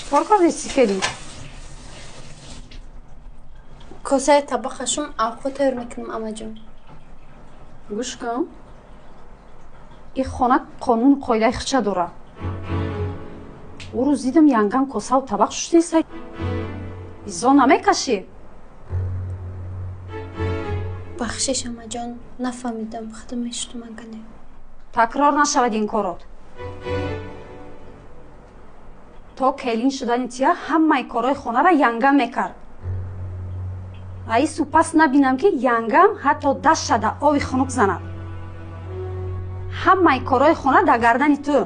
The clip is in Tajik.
Кор кардеси, келин? Косаи табақашум, авқот тайёр мекунам, амаҷон. Гӯш кун, ин хона қонуну қоидаи худша дора. Ӯ рӯз дидам, янгам косаву табақ шуштеса, изо намекашӣ. Бахшиш, амаҷон, нафаҳмидам, худам мешутум агане. Такрор нашавад ин корот. То келин шудани тия ҳамаи корҳои хонаро янгам мекард. Аису пас набинам, ки янгам ҳатто даст шада ови хунук занад. Ҳамаи корҳои хона дар гардани ту.